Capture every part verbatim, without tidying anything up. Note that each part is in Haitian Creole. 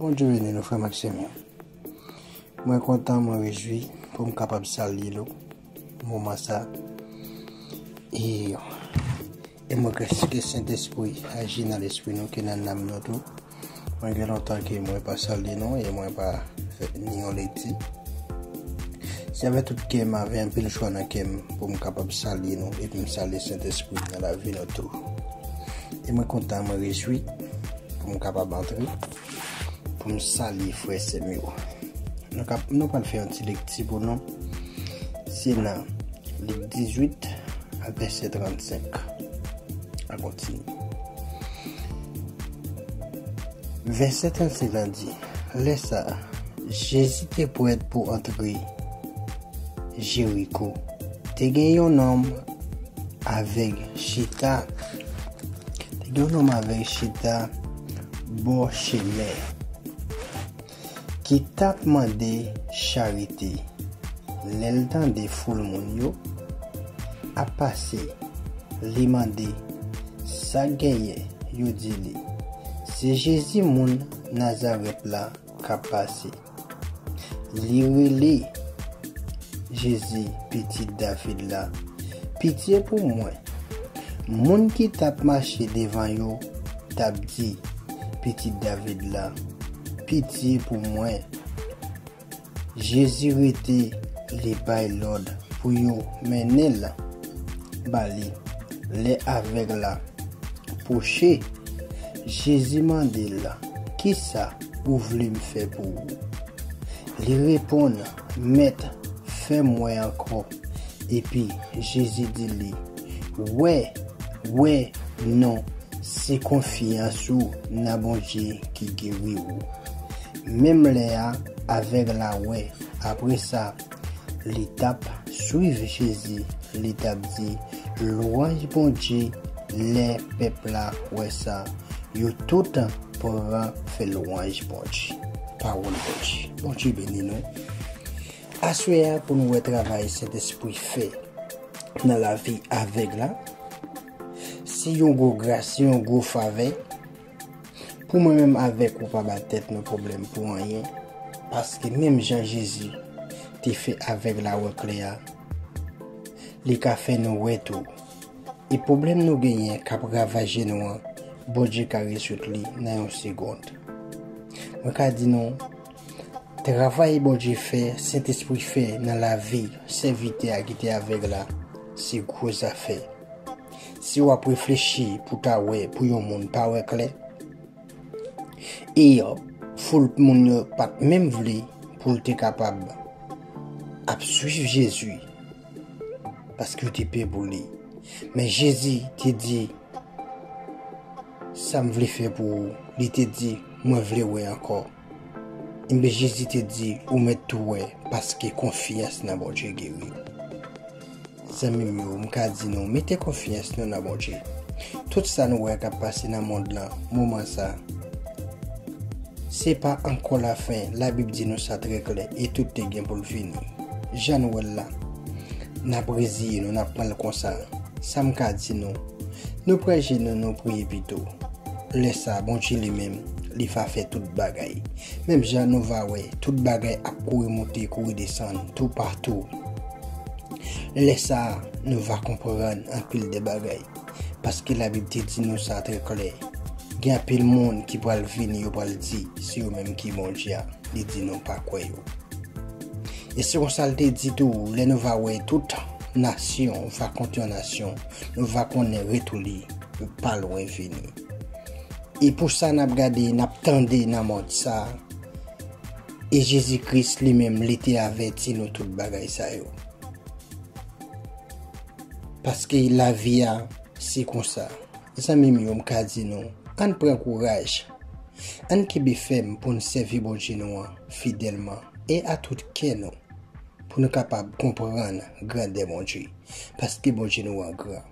Bondye beni nou, frè m ak sè m yo. Mwen kontan, mwen rejwi pou m kapab salye nou moman sa. E, e mwen ke, ke Sentespri aji nan lespri nou, ke nan nanm nou tou. Mwen gen lontan ke mwen pa salye nou e mwen pa fè ni yon lekti. Se avèk tout kè m, avèk anpil jwa nan kè m pou m kapab salye nou epi m salye Sentespri nan lavi nou tou. E mwen kontan, mwen rejwi pou m kapab antre, pou m salye frè sè m yo. Nou kap, nou pral fè yon ti lekti pou nou. Se nan Lik dizuit, vèsè trannsenk. An kontinye. Vèsè trannsenk la di, lè sa a, Jezi te prèt pou antre Jeriko. Te gen yon nonm avèg chita. Te gen yon nonm avèg chita bò chemen ki t ap mande charite. Lè l tande foul moun yo ap pase, li mande, sa k genyen? Yo di li, se Jezi moun Nazarèt la k ap pase. Li rele, Jezi, Pitit David la, pitye pou mwen. Moun ki t ap mache devan yo t ap di, Pitit David la, pitye pou mwen. Jezi rete, li bay lòd pou yo mennen l ba li. Lè avèg la pwoche, Jezi mande l, kisa ou vle m fè pou ou? Li reponn, mèt, fè m wè ankò. Epi Jezi di li, wè, wè, non, se konfyans ou nan Bondye ki geri ou. Menm lè a, avèg la wè. Apre sa, li t ap swiv Jezi, li t ap di, lwanj Bondye. Lè pèp la wè sa, yo tout pran fè lwanj Bondye. Pawòl Bondye. Bondye beni nou. Aswè a, pou nou wè travay Sentespri fè nan lavi avèg la, se yon gwo gras, se yon gwo favè. Pou mwen menm avèk ou pa ba tèt nou pwoblèm pou anyen, paske menm jan Jezi te fè avèg la wè klè a, li ka fè nou wè tou. E pwoblèm nou genyen k ap ravaje nou an, Bondye ka rezoud li nan yon segonn. Mwen ka di nou, travay Bondye fè, Sentespri fè nan lavi sèvitè a ki te avèg la, se gwo zafè. Si w ap reflechi pou ta wè, pou yon moun pa wè klè, e foul moun yo pa t menm vle pou l te kapab ap swiv Jezi, paske yo te pè pou li. Men Jezi te di, sa m vle fè pou ou? Li te di, mwen vle wè ankò. Enben, Jezi te di, ou mèt tou wè, paske konfyans nan Bondye geri w. Zanmi m yo, m ka di nou, mete konfyans nou nan Bondye. Tout sa nou wè k ap pase nan mond lan, moman sa, se pa ankò lafen. Labib di nou sa trè klè, e tout te gen pou l fini. Jan nou wè l la, n ap reziye nou, n ap pran l konsa. Sa m ka di nou, nou pran je nou, nou priye pito. Lè sa, Bondye li menm, li va fè tout bagay. Menm jan nou va wè, tout bagay ap kouri moute, kouri desann, toupatou. Lè sa a, nou va konprann anpil de bagay. Paske Labib te di nou sa trè klè. Gen anpil moun ki pral vini, yo pral di, se yo menm ki Bondye a. Li di nou pa kwè yo. E se konsa l te di tou, lè nou va wè tout nasyon va kont yon nasyon, nou va konnen retou li pa lwen vini. E pou sa n ap gade, n ap tande nan mond sa a, e Jezi Kris li menm, li te avèti nou tout bagay sa yo. Paske lavi a, se konsa. Zanmi m yo, m ka di nou, ann pran kouraj. Ann kenbe fèm pou n sèvi Bondye nou an fidèlman e a tout kè nou, pou nou kapab konprann grandè Bondye, paske Bondye nou an gran.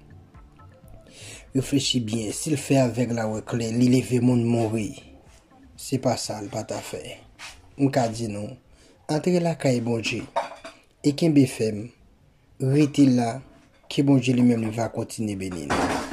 Reflechi byen, si l fè avèg la wè klè, li leve moun mouri, se pa sa l pa ta fè. M ka di nou, antre lakay Bondye e kenbe fèm, rete la, ke Bondye li menm li va kontinye beni nou.